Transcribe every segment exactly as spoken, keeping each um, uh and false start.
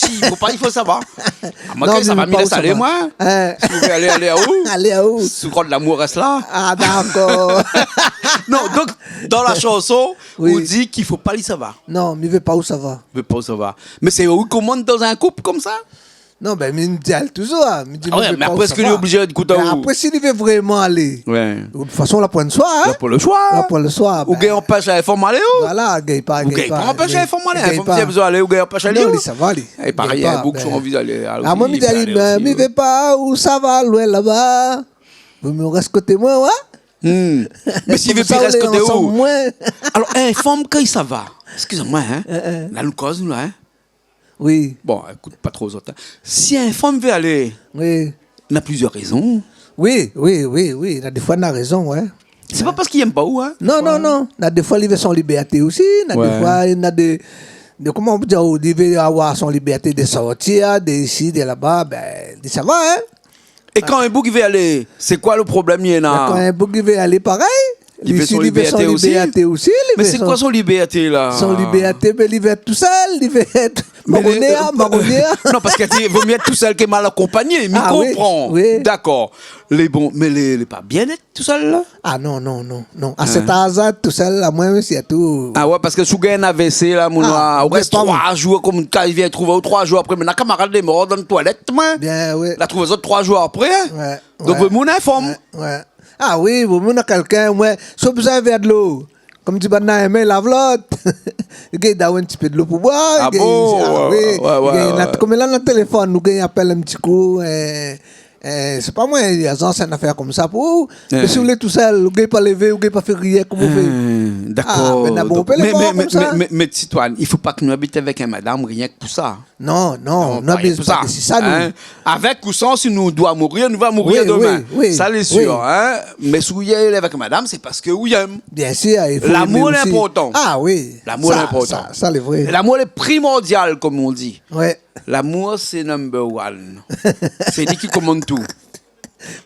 osi, fo pa, i fo sava. Ah, moin, kan mi sava, mi lès alé, moin. Si ou vé alé, alé aou. Alé aou. Si ou kroi lamour i rès la. Ah, dakor. Non, donk, dan la shanson, ou di k'i fo pa li sava. Non, mi vé pa ou sava. Vé pa ou sava. Mé sé ou i komann dan in koup konmsa ? Non, bin, mi di ali touzour, ah. Mi di, ah ouais, mé apré, èske li lé oblizé ékout aou ? Apré, si li vé vréman alé, de tout fason, la poin le shoi, hein. La poin le shoi. La poin le shoi, ou gingn anpèsh in fanm alé, ou ? Voilà, gingn pa, ou gingn pa anpèsh in fanm alé. In fanm, si èl i vé alé, ou gingn anpèsh ali, ou ? Non, li sava, li. É parèy, in boug, si ou anvi alé, ah, moin, mi di ali, mi vé pa ou sava, loin laba. Vo mié ou rès koté moin, ouais. Mé si li vé pa rès koté ou. Alor, in fanm, kan i sava, eskiz amoin, hein. La nou koz, nou, la, hein. Oui. Bon, ékout pa tro zot, hein. Si in fanm i vé alé, na plizièr rézon. Oui, oui, oui, oui. Na défoi, na rézon, ouais. Sé pa parske li èm pa ou, hein. Non, non, non. Na défoi, li vé son libèrté osi. Na défoi, na de, de, koman i pé dir, li vé avoir son libèrté de sortir, de isi, de laba, bin, li sava, hein. É kan in boug i vé alé, sé koi le problèm, néna ? Kan in boug i vé alé, parèy. Li vé son libèrté osi. Mé sé koi son libèrté, la ? Son libèrté, bin, li vé èt tousèl, li vé èt maroné, maroné. Non, parske li di, vo mié èt tousèl ke mal akonpagné, mi konpran. Ah oui, oui. Dakor. Lé bon, mé lé, lé pa bien èt tousèl, la ? Ah non, non, non, non. A sèt az, èt tousèl, la, moin, mi sirtou. Ah ouais, parske si ou gingn in AVC, la, mon noir, ou rès troi zour, konm kan li vien trouv aou troi zour apré, mé na kamarad lé mor dan toilèt, moin. Bien, oui. La trouv azot troi zour apré, hein. Ouais. Donk, vo moun in fanm. Ouais, ouais. Ah oui, vo moun na kèlkin, ouais. Si ou bezoin in vèr dolo. Konm di banna, in min i lav lot. Gingn done in ti pé dolo pou boir. Ah bon ? Ah oui. Ouais, ouais, ouais. Gingn, na, konm la, na téléfone, nou gingn apèl in ti kou, euh, euh, sé pa moin, azans, in afèr konmsa pou ou. Mé si ou lé tousèl, ou gingn pa lévé, ou gingn pa fé rien, koman ou fé ? Dakor. Ah, mé na bonpé lé mor konmsa. Mé, mé, mé, mé, Titoine, i fo pa ke nou abit avèk in madam rienk pou sa. Non, non, non, pa pou sa, nou. Avèk ou san, si nou doi mourir, nou va mourir domin. Oui, oui, oui. Sa lé sir, hein. Mé si ou lé avèk madam, sé parske ou i èm. Bien sir, i fo èmé osi. Lamour lé inportan. Ah oui. Lamour lé inportan. Sa, sa, sa lé vré. Lamour lé primordial, konm i di. Ouais. Lamour, sé number one. Sé li ki komann tout.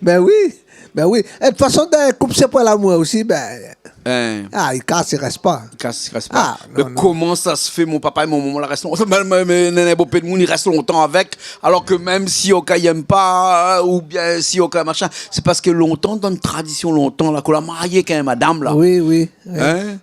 Ben oui, ben oui. É de tout fason, dan in koup, sé pa lamour osi, ben, Hein. Ah, i kas, i rès pa. I kas, i rès pa. Ah, non, non. Mé koman sa sé fé, mon papa é mon momon la rès lontan? Mé, mé, mé, néna bonpé d'moun i rès lontan avèk, alor ke mèm si oka i èm pa, oubien si oka machin, sé parske lontan, dan tradision lontan la, kan la marié èk in madam la. Oui, oui, oui. Hein?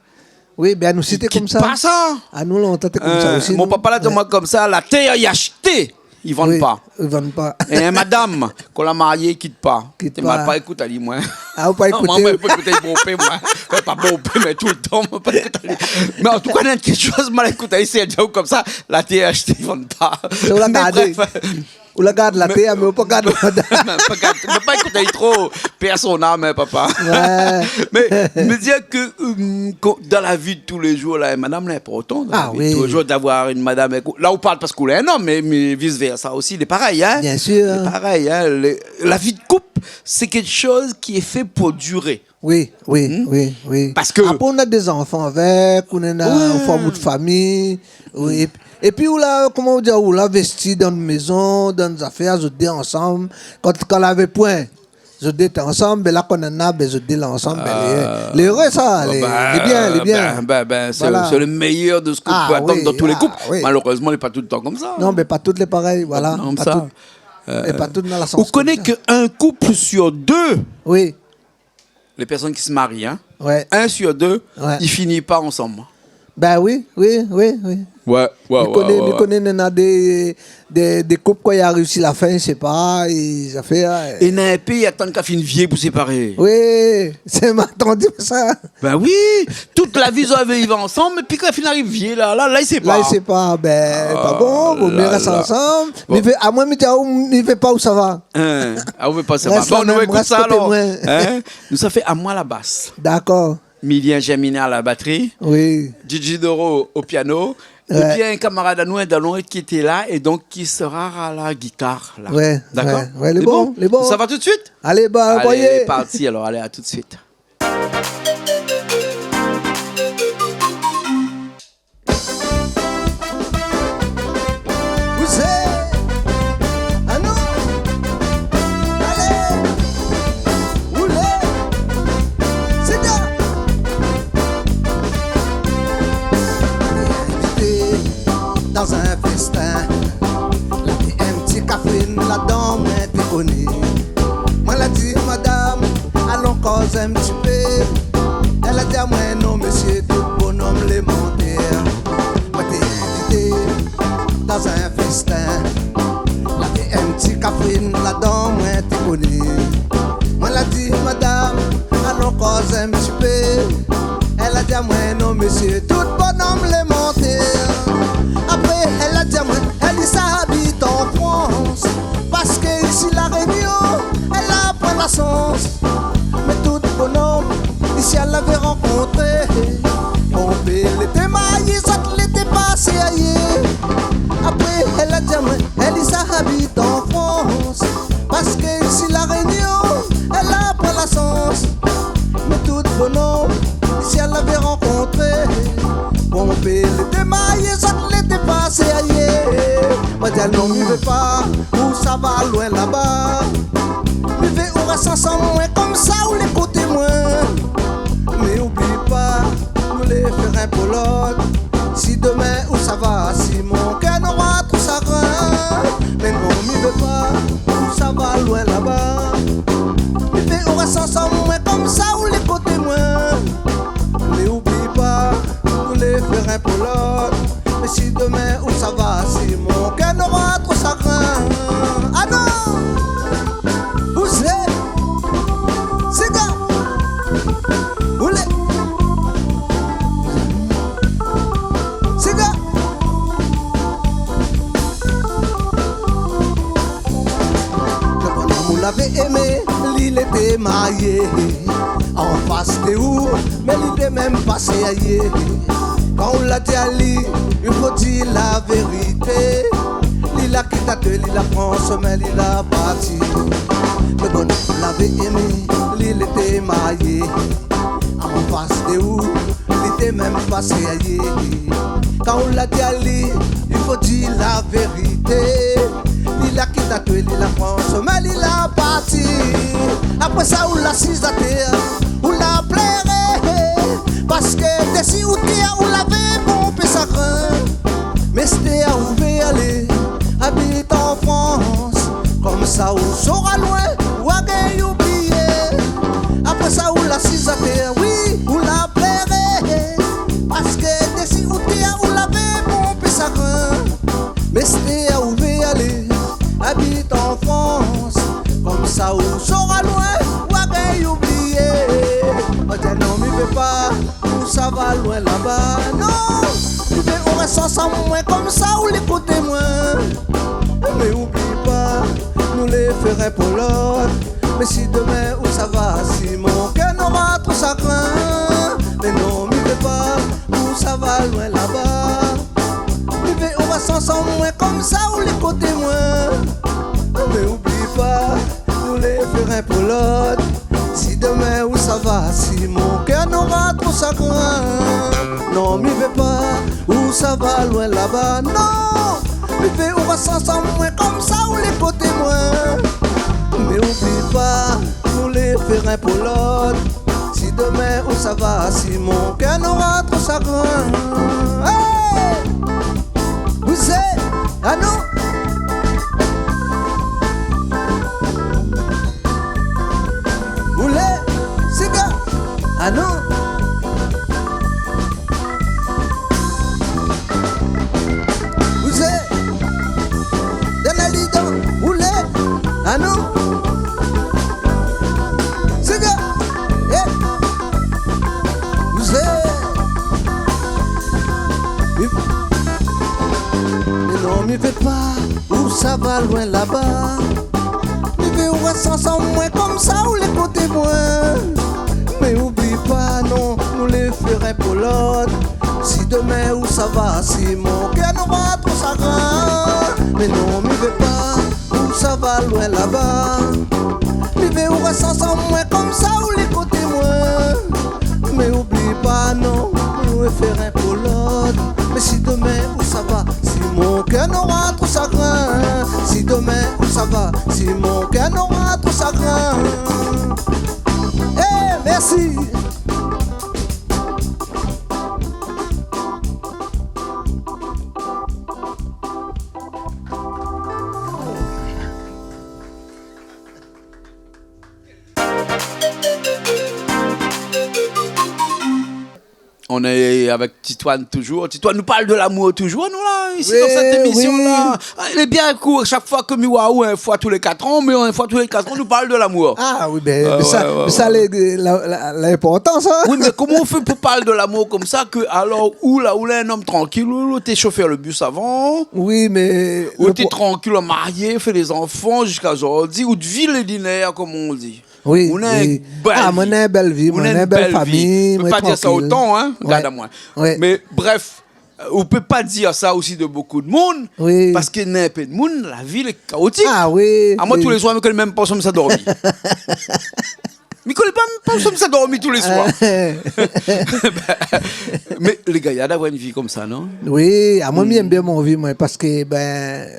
Oui, ben, nou, sété konmsa. I kit pa sa. Ah, nou, lontan, té konmsa osi, mon papa la di amoin konmsa, la tèr i ashté, i vann pa. Oui, i vann pa. É in madam, kan la marié, i kit pa. Kit pa. Té mal pa ékout ali, moin. Ah, ou pa ékout ali? Non, moin, moin, pa ékout ali bonpé, moin. Moin pa bonpé, mé toultan, moin pa ékout ali. Mé an tou ka, néna kékshoz mal ékout ali, sé di aou konmsa, la tèr i ashté, i vann pa. Sé ou la gardé. Mé bref. Ou la gard la tèr, mé ou pa gard la madam. Mé pa gard, mé pa ékout ali tro. Pèr son am, hein, papa. Ouais. Mé, mé dir ke, euh, kan, dan la vi de tou lé zour, la, in madam, lé inportan dan la vi de tou lé zour d'avoir in madam èk ou. Ah oui. La, ou parl parske ou lé in om, mé, mé vice versa osi, lé parèy, hein. Bien sûr. Lé parèy, hein. Lé, la vi de koup, sé kékshoz ki lé fé pou diré. Oui, oui, oui, oui. Hmm? Parske apré, ou néna dé zanfan avèk, ou néna, ouais, ou form out fami, oui. Épi, épi ou la, koman ou di, ou la investi dan in mézon, dan zafèr, zot dé ansanm. Kan, kan lavé poin, zot dé té ansanm, ben la, kan néna, ben, zot dé la ansanm, ben, lé, lé éré sa, lé, lé bien, lé bien. Ah, ben, ben, ben, ben, sé, voilà, sé le méyèr de sak ou pé atann dan tou lé koup. Ah, oui, ah, oui. Malérèzman, lé pa toultan konmsa, hein. Non, mé pa tout lé parèy, voilà. Pa tout konmsa. Pa tout, é pa tout néna la shans konmsa. Ou koné ke in koup sur dé, oui, lé pèrsone ki sé marié, hein. Ouais. In sur dé, ouais, i fini pa ansanm. Ben oui, oui, oui, oui. Ouais, ouais, ouais, ouais. Mi koné, mi koné, néna dé, dé, dé koup, kan i ariv si la fin, sé pa, i, zafèr, euh. É néna in pé i atann ka fine vié pou séparé. Oui, sé, ma tann di sa. Ben oui, tout la vi zot la viv ansanm, épi kan fine ariv vié la, la, la, i sépar. La, i sépar, ben, pa bon, vo mié rès ansanm. Ah la la. Bon. Mi vé, amoin, mi di aou, mi vé pa ou sava. Hein, ah, ou vé pa sava. Rès la mèm, rès koté moin. Bon, nou ékout sa alor. Hein? Nou sa fé Amoin la bas. Dakor. Milien Germina a la batri. Oui. Djidji Doro o piano. Ouais. Épi in kamarad anou, in dalon ki té la, é donk ki sera a la gitar la. Ouais, ouais, lé bon, lé bon. Dakor? Lé bon. Sa va tout de suite? Alé, ben, alé, voyé. Lé parti alor, alé, à tout de suite. Ou sé, anou, alé, roulé, séga. Té invité dan in fèstin, la té in ti kafrine ladan, moin té koné. Moin la di, madam, alon koz in ti pé. Èl la di amoin, non mésyé, tout bonom lé mantèr. Moin té invité dan in fèstin, la té in ti kafrine ladan, moin té koné. Moin la di, madam, alon koz in ti pé. Èl la di amoin, non mésyé, tout bonom lé mantèr. Apré, èl la di amoin, èl i sa abit an Frans, parske isi La Rényon, èl la poin la shans. Mé tout bonom isi èl lavé rankontré, bonpé lété marié, zot lété pasé ayèr. Apré, èl la di amoin, èl i sa abit an Frans, parske isi La Rényon, èl la poin la shans. Mé tout bonom isi èl lavé rankontré, bonpé lété marié, zot lété pasé ayèr. Moin di aou non, mi vé pa ou sava loin laba. Mi vé ou rès ansanm moin, konmsa ou lé koté moin. Mé oubli pa, nou lé fèr in pou lot. Si domin ou sava, si mon kèr nora tro sagrin. Mé non, mi vé pa ou sava loin laba. Mi vé ou rès ansanm moin, konmsa ou lé koté moin. Mé oubli pa, nou lé fèr in pou lot. Mé si domin ou sava, si mon kèr nora tro sagrin. Ah non! Ou sé, séga, ou lé, séga. Le bonom ou lavé émé, li lété marié. An fas de ou, mé li té mèm pasé ayèr. Kan ou la di ali, i fo dir la vérité, li la kit aou, li la pran somin, li la parti. Le bonom ou lavé émé, li lété marié. An fas de ou, li té mèm pasé ayèr. Kan ou la di ali, i fo dir la vérité, li La kit atèr li la pran somèy, li la parti. Apré sa, ou la asiz atèr, ou la pléré. Parské dési ou té, ou lavé bonpé sagrin. Mé astèr ou vé alé abit an Frans. Konmsa ou sora loin, ou va gingn oublié. Apré sa, ou la asiz atèr, wi, ou la pléré. Parské dési ou té, ou lavé bonpé sagrin. Mé astèr ou vé alé abit an Frans. Konmsa ou sora loin, ou va gingn oublié. Ou di non, mi vé pa, ou sava loin laba. Non, mi vé ou rès ansanm moin, konmsa ou lé koté moin. Mé oubli pa, nou lé fé in pou lot. Mé si domin ou sava, si mon kèr nora tro sagrin. Mé non, mi vé pa, ou sava loin laba. Mi vé ou rès ansanm moin, konmsa ou lé koté moin. Mé oubli pa, nou lé fé in pou lot. Si domin ou sava, si mon kèr nora tro sagrin. Non, mi vé pa, ou sava loin laba. Non, mi vé ou rès ansanm moin, konmsa ou lé koté moin. Mé oubli pa, nou lé fé in pou lot. Si domin ou sava, si mon kèr nora tro sagrin. Hey! Ou sé, anou. Ou lé, siga, anou. Ou sé, dan la lidon, ou lé, anou. Siga, eh. Ou sé, mi, mé non, mi vé pa, ou sava loin laba. Mi vé ou rès ansanm moin, konmsa ou lé koté moin. Mé oubli pa, non, nou lé fé in pou lot. Si domin ou sava, si mon kèr nora tro sagrin. Mé non, mi vé pa, ou sava loin laba. Mi vé ou rès ansanm moin, konmsa ou lé koté moin. Mé oubli pa, non, nou lé fé in pou lot. Mé si domin ou sava, si mon kèr nora tro sagrin. Si domin ou sava, si mon kèr nora tro sagrin. Eh, mèrsi. On est avec Titoine toujours. Titoine, nou parl de lamour toujours, nou la, isi, dan sèt émisyon la. Ah, lé bien koul, shak foi ke mi oi aou, in foi tou lé kat an, mé in foi tou lé kat an, nou parl de lamour. Ah wi, bin, mé sa, mé sa, lé, la, la, linportan sa. Wi, mé koman ou fé pou parl de lamour konmsa ke, alor, ou la, ou lé in om trankil, ou, ou té shofèr le bis avan. Wi, mé ou té trankil, marié, fé dé zanfan ziska zordi, out vi lé linèr, konm on di. Wi, ou néna in bèl vi. Ah, moin néna in bèl vi, moin néna in bèl fami, moin lé trankil. Ou pé pa dir sa otan, in, gard amoin. Wi. Mé bref, ou pé pa dir sa osi de bonpé d'moun, parske néna inpé d'moun, la vi lé kaotik. Ah wi. Amoin, tou lé soir, mi koné mèm pa ousa mi sa dormi. Mi koné pa mèm pa ousa mi sa dormi tou lé soir. Mé lé gayar d'avoir in vi konmsa, non ? Wi, amoin, mi èm bien mon vi, moin, parske, bin,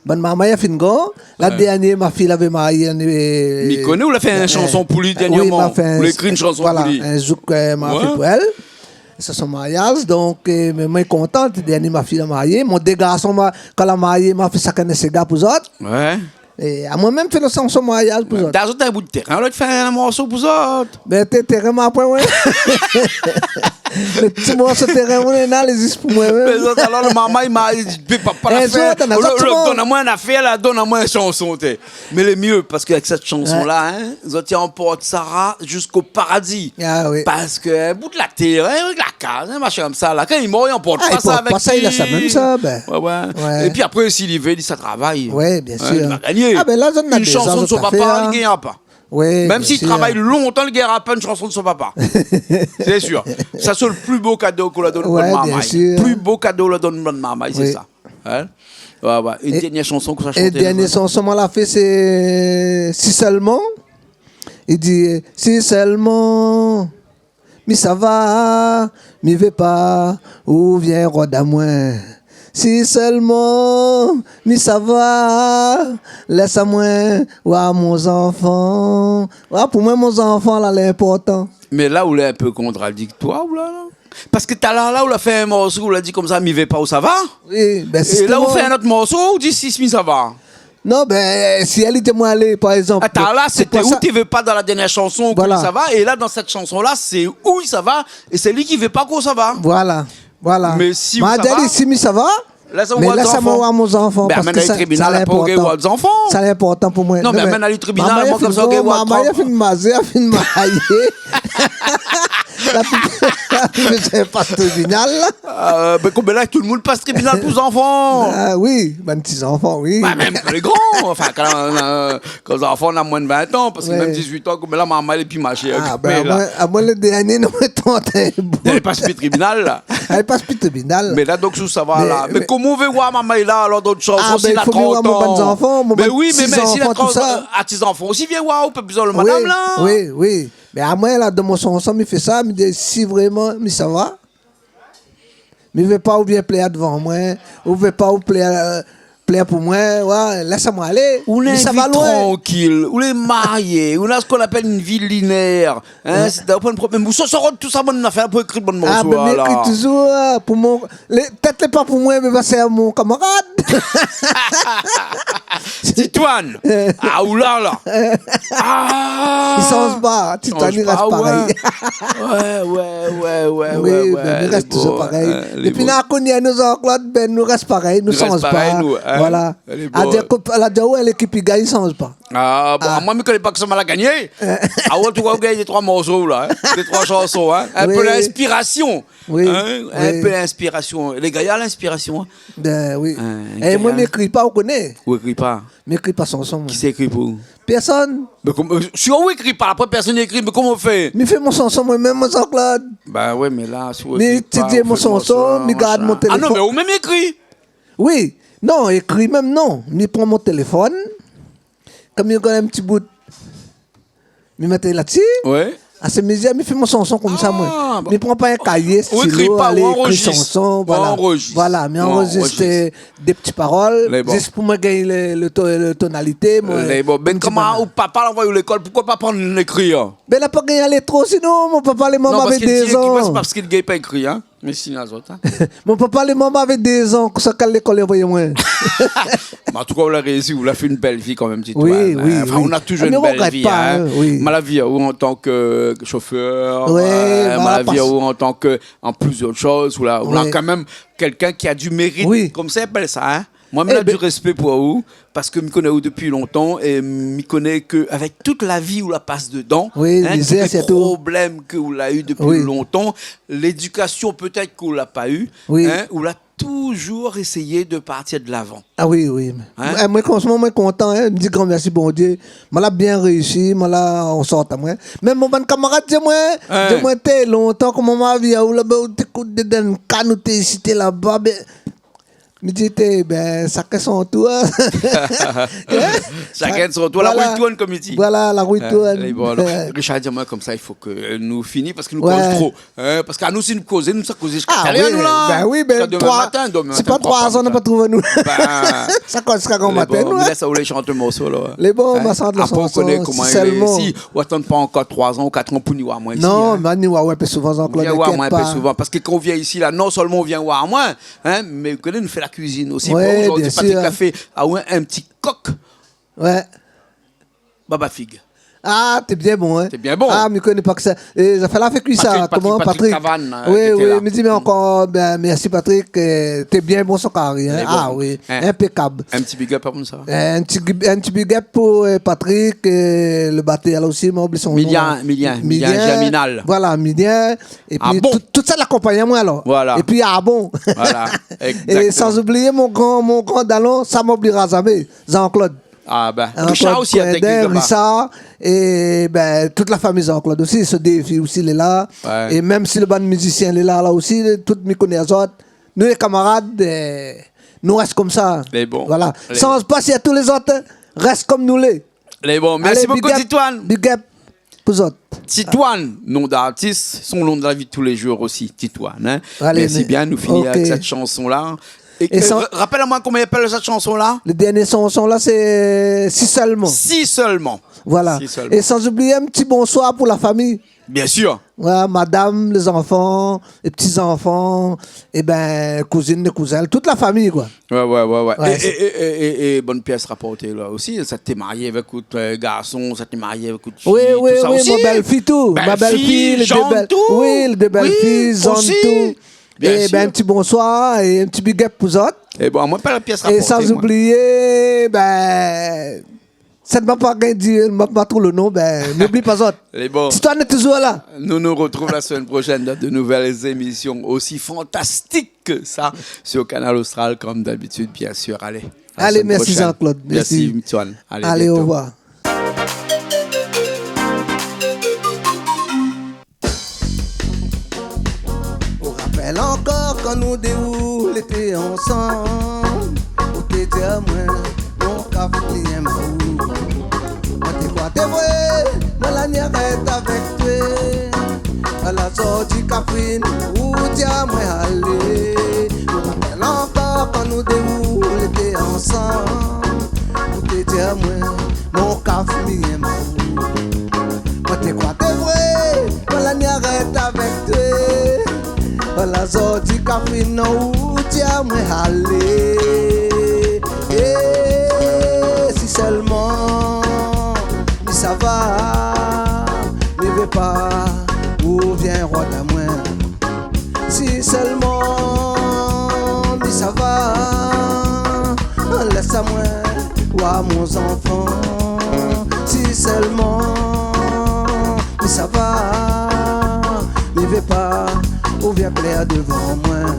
bann marmay la fine gran, la dèrnié, ma fiy lavé marié, mi koné, ou la fé in shanson pou li dèrnièrman. Wi, ma fé in, ou la ékri in shanson pou li. Voilà, in zouk, euh, ma fé pou èl. Sé son mariaz, donk, euh, mé moin lé kontan, dèrnié ma fiy la marié. Mon dé garson, ma, kan la marié, ma fé shakinn in séga pou zot. Wi. É amoin mèm fé le shanson mariaz pou zot. Dé zot néna in bout tèrin, lot fé in morso pou zot. Bin, té, tèrin, ma pran, wi. Le ti morso tèrin moin néna, lé zis pou moin mèm. Mé zot, alor, le marmay, ma, i di, papa, la fé, zot, donn amoin in nafèr la, donn amoin in shanson, té. Mé lé myé, parske avèk sèt shanson la, in, zot i anport Sarah ziska paradi. Ah wi. Parske, bout la tèr, in, avèk la kaz, in, mashin konmsa la, kan li mor, i anport pa sa avèk li. Ah, i port pa sa, li lès sa mèm sa, bin. Wi, wi. Wi. Épi apré, si li vé, li sa travay. Wi, biensir. In, li va gingné. Ah bin la, zot néna dé zan, zot la fé, in. In shanson de son papa, li gingn pa. Wi, biensir. Mèm si li travay lontan, li gingn pa in shanson de son papa. Sé sir. Sa sé le pli bo kado k'ou la donn bann marmay. Wi, biensir. Pli bo kado ou la donn bann marmay, sé sa. Wi. In ? Wi, wi. In dèrnié shanson k'ou sa shanté, in dèrnié shanson moin la fé, sé Si sèlman. I di, si sèlman mi sava, mi vé pa, ou vien rod amoin. Si sèlman mi sava, lès amoin oir mon zanfan. Oua, pou moin, mon zanfan la, lé inportan. Mé la, ou lé in pé kontradiktoir, ou la, la. Parske talèr la, ou la fé in morso, ou la di konmsa, mi vé pa ou sava. Oui, bin, é la, ou fé in ot morso, ou di si, si mi sava. Non, bin, si èl i di amoin alé, par égzanp. Atann, la, sé pa ou sa. Té vé pa dan la dèrnièr shanson ke li sava, é la, dan sèt shanson la, sé ou i sava, é sé li ki vé pa k'ou sava. Voilà, voilà. Mé si ou sava, la, sa ou lès amoin oir mon zanfan, parske sa, sa lé inportan. Sa lé inportan pou moin. Non, mé amenn ali tribinal, moin konmsa, ou gingn oir. Marmay la fine mazé, la fine mayé. La pi, la pi bezoin pas tribinal, la. Ah, bin, konbien la, tout le moun i pas tribinal pou zanfan. Ah oui, bann ti zanfan, oui. Ba, mèm pou lé gran, anfin, kan, euh, kan zanfan na moin de vin an, parske mèm dizuit an, konbien la, marmay lé pi mazé. Ah, bin, amoin, amoin, le dèrnié, non, mé trant an. Li pas pi tribinal, la. Li pas pi tribinal. Mé la, donk, si ou sava la. Mé koman ou vé oir marmay la, alor, dan shanson, si li na trant an ? Ah, bin, i fo oir mon bann zanfan, mon bann ti zanfan, tousa. Ah, ti zanfan osi i vien oir, ou pé bezoin le madam, la. Oui, oui, oui. Mé amoin, la, dan mon shanson, mi fé sa, mi di, si vréman mi sava, mi vé pa ou vien plèr dovan moin, ou vé pa ou plèr, euh, plèr pou moin, oua, lès amoin alé. Ou mi sava loin. Trankil, ou lé marié, ou na sak i apèl in vi linèr, hein, sé pa in problèm. Ou sort, sort tousa, bann afèr pou ékri bann morso, bin, mi ékri touzour, euh, pou mon, pétèt lé pa pou moin, mé pa sé mon kamarad. Titoine. Ah, oulala. Ah. I sanz pa. Titoine, i rès parèy. Ouais, ouais, ouais, ouais. Oui, bin, i rès touzour parèy. Épi, na koni anou, Jean-Claude, bin, nou rès parèy, nou sanz pa. Nou rès parèy, nou, hein. Voilà. Lé bon. Adir ke, la, di aou, lékip i gingn, i sanz pa. Ah, bon, moin, mi koné pa kosa ma la gagné. Ah, an tou ka, ou gingn dé troi morso, la, hein. Dé troi shanson, hein. Oui. In pé linspirasion. Oui, oui. Hein, in pé linspirasion. Lé gayar, linspirasion, hein. Bin oui. Hein, é moin, mi ékri pa, ou koné. Ou ékri pa. Mi ékri pa shanson, moin. Kisa i ékri pou ou ? Pèrsone. Mé koman, euh, si ou ékri pa, apré pèrsone i ékri, mé koman ou fé ? Mi fé mon shanson moin mèm, mon Jean-Claude. Ba ouais, mé la, si ou ékri pa, ou fé mon shanson, mi gard mon téléfone. Ah non, mé ou mèm i ékri. Oui. Non, ékri mèm, non. Mi pran mon téléfone. Kan mi gingn in ti bout, mi mèt la dsi. Ouais. Asé mizèr, mi fé mon shanson konmsa, moin. Ah, bon. Mi pran pa in kayé, stilo, alé ékri shanson, voilà. Ou ékri pa, ou anrezis. Voilà, mi anrezis, euh, dé ti parol, zis pou moin gingn le, le to-, le tonalité, moin. Lé bon. Bin, koman ou papa la anvoy aou lékol, poukoi pa aprann ékrir ? Bin, la pa gingn alé tro, sinon mon papa lé mor avèk dé zan. Non, parske li di, parske li gingn pa ékri, hein. Mé si na zot, hein. Mon papa lé mor avèk dé zan, kosa, kèl lékol li anvoy amoin ? Mé an tou ka, ou la réisi, ou la fé in bèl vi kan mèm, Titoine, hein. Oui, oui, oui. Anfin, ou na touzour in bèl vi, hein. Mé mi regrèt pa, hein, oui. Ma la vi aou an tan ke shofèr, ouais, ma la vi aou an tan ke, an plis dot shoz, ou la, ou la kan mèm kèlkin ki a du mérite, konmsa i apèl sa, hein. Moin, mi na du rèspé pou ou, parske mi koné aou dopi lontan é mi koné ke avèk tout la vi ou la pas dedan, hein, tout lé problèm ke ou la u dopi lontan, lédikasion pétèt ke ou la pa u, hein, ou la touzour éséyé de partir de lavan. Ah oui, oui. Hein ? Eh, moin, fransman, moin kontan, hein. Mi di gran mèrsi Bondié. Moin la bien réisi, moin la, ou sort amoin. Mèm mon bann kamarad i di amoin, i di amoin, té lontan, koman ma vi aou laba, ou té kout dedan kan, ou té isi, té laba, bin, mi di, té, bin, shakinn son tour. Hein ? Shakinn son tour, la rou i tourn, konm i di. Voilà, la rou i tourn. Hein, lé bon, alor, Richard i di amoin konmsa, i fo ke nou fini parske nou koz tro. Hein, parske anou, si nou kozé, nou sa kozé ziska talèr, nou, la. Ah oui, bin oui, bin, ziska domin matin, domin matin, sé pa troi zan, nou pa trouv anou. Bin, sa koz ziska gran matin, nou, hein. Lé bon, mi lès aou alé shant in morso, la. Lé bon, ma shant la shanson, si sèlman. Apré, ou koné koman i lé. Si ou atann pa ankor troi zan ou kat an pou ni oir amoin isi, hein. Non, mé ni oir aou in pé souvan, Jean-Claude, inkièt pa. Vien oir amoin in pé souvan, parske kan ou vien isi, la, non sèlman ou vien oir amoin, hein, mé ou koné, nou fé la kuizine osi. Ouais, bien sir. Bon, zordi, Patrick la fé, ah ouais, in ti kok. Ouais. Baba fig. Ah, té bien bon, hein. Té bien bon. Ah, mi koné pa kosa. É zafèr la fé kui sa. Patrick, koman, Patrick Cavane, euh, oui, oui, la. Mi di, mé ankor, bin, mèrsi Patrick, euh, té bien bon son kari, hein. Lé bon. Ah oui, hein, inpékab. In ti big up pou sa. In ti, in ti big up pou, euh, Patrick, euh, le batèr la osi, ma oubli son non, la. Milien, Milien, Milien Germinal. Voilà, Milien. Épi tout, tout sa la konpagn amoin, alor. Voilà. Épi Arbon. Voilà, exactement. É san oublié mon gran, mon gran dalon, sa ma oublira zamé, Jean-Claude. Ah bin, Richard osi, Jean-Claude Coindin, Richard, é bin, tout la fami Jean-Claude osi, son dé fi osi lé la. Ouais. É mèm si le bann mizisien lé la, la osi, tout mi koné azot. Nou lé kamarad, euh, nou rès konmsa. Lé bon. Voilà. Lé bon. Sanz pa si a tout lézot, hein. Rès konm nou lé. Lé bon. Mèrsi bokou, Titoine. Alé, big up, big up pou zot. Titoine, non d'artis, son non de la vi de tou lé zour osi, Titoine, hein. Alé, mèrsi bien, nou fini avèk sèt shanson-la. É, é é san- ra-, rapèl amoin koman i apèl sèt shanson-la ? Le dernié shanson la, sé Si sèlman. Si sèlman. Voilà. Si sèlman. É san oublié in ti bonsoir pou la fami. Bien sûr. Voilà, madam, lé zanfan, lé ti zanfan, é bin, kouzine, lé kouzin, tout la fami, koi. Ouais, ouais, ouais, ouais. Ouais, é, sé é, é, é, é bone pièce raporté la osi, sa té marié avèk out, euh, garson, sa té marié avèk out fiy, oui, oui, tout sa oui, osi. Mon bèl-fiy, tout. Ma bèl-fiy, lé dé bèl-, tout. Oui, lé dé bèl-fiy, oui, Zone, osi. Tout. Bien sûr. É bin, in ti bonsoir é in ti big up pou zot. É bon, amoin pa la pièce raporté, amoin. É san oublié, bin, sèt ma pa gingn di, ma pa trouv le non, bin, oubli pa zot. Lé bon. Titoine lé touzour la. Nou nou retrouv la semaine prochaine dans de nouvelles émissions aussi fantastiques que ça sur Kanal Austral, comme d'habitude, bien sûr. Allez, à la semaine prochaine. Allez, merci Jean-Claude. Merci. Merci, Titoine. Allez, bientôt. Allez, au revoir. Ou rapèl ankor kan nou dé ou lété ansanm, ou té di amoin, mon kaf mi yèm aou. Moin té kroi té vré, moin la ni arèt avèk toi. Ala zordi kafrine, ou di amoin alé. Ou rapèl ankor kan nou dé ou lété ansanm, ou té di amoin, mon kaf mi yèm aou. Moin té kroi té vré, moin la ni arèt avèk toi. Ala zordi kafrine, ou di amoin alé. É si sèlman mi sava, mi vé pa, ou vien rod amoin. Si sèlman mi sava, lès amoin oir mon zanfan. Si sèlman mi sava, mi vé pa, ou vien plèr devan moin.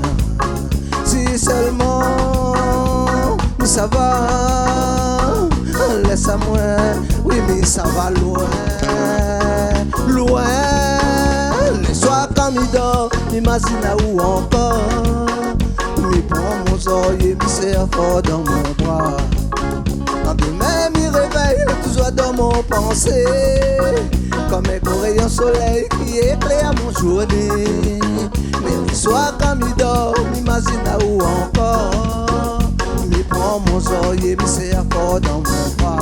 Si sèlman mi sava, lès amoin, oui, mi sava loin, loin. Lé soir kan mi dor, mi mazine aou ankor. Mi pran mon zorèy, mi sèr for dan mon bra. Kan domin mi révèy, lé touzour dan mon pansé. Kom in gran réyon solèy ki éklèr mon zourné. Mé lé soir kan mi dor, mi mazine aou ankor. Mi pran mon zorèy, mi sèr for dan mon bra.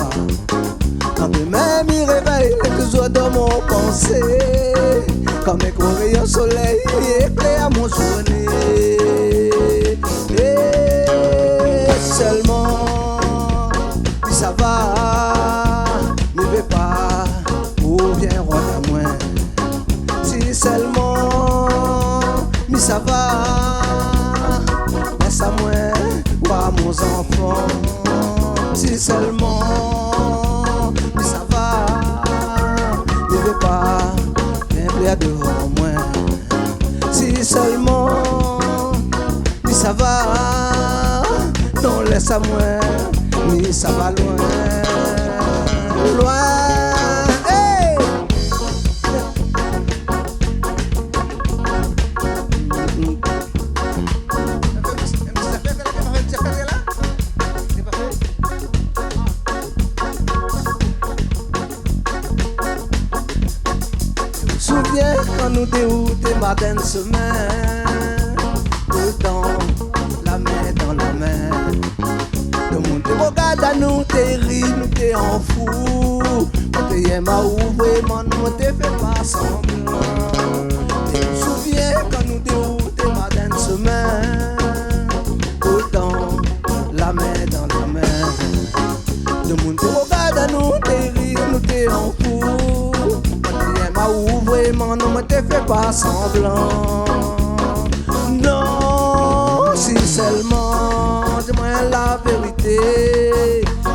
Kan domin mi révèy, lé touzour dan mon pansé. Kom in gran réyon solèy, li éklèr mon zourné. É si sèlman mi sava, mi vé pa, ou vien rod amoin. Si sèlman mi sava, lès amoin oir mon zanfan. Si sèlman mi sava, mi vé pa, vien plèr devan moin. Si sèlman mi sava, non, lès amoin, mi sava loin, loin. Hey! Souvien kan nou dé ou té marsh dann somin, toultan la min dan la min. Domoun té rogard anou, té ri, nou té an fou. Moin té yèm aou vréman, moin té fé pa sanblan. É ou souvien kan nou dé ou té marsh dann somin, toultan la min dan la min. Domoun té rogard anou, té ri, nou té an fou. Moin té yèm aou vréman, non, moin té fé pa sanblan. Non, si sèlman, di amoin la vérité.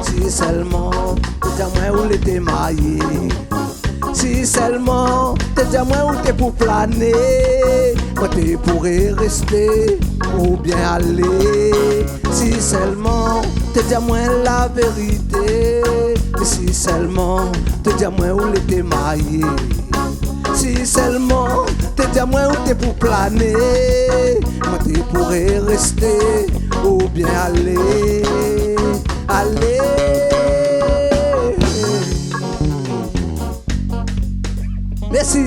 Si sèlman, di amoin ou lété marié. Si sèlman té di amoin ou té pou plané, moin té pouré rèsté oubien alé. Si sèlman té di amoin la vérité. Si sèlman té di amoin ou lété marié. Si sèlman té di amoin ou té pou plané, moin té pouré rèsté oubien alé, alé. Mèrsi.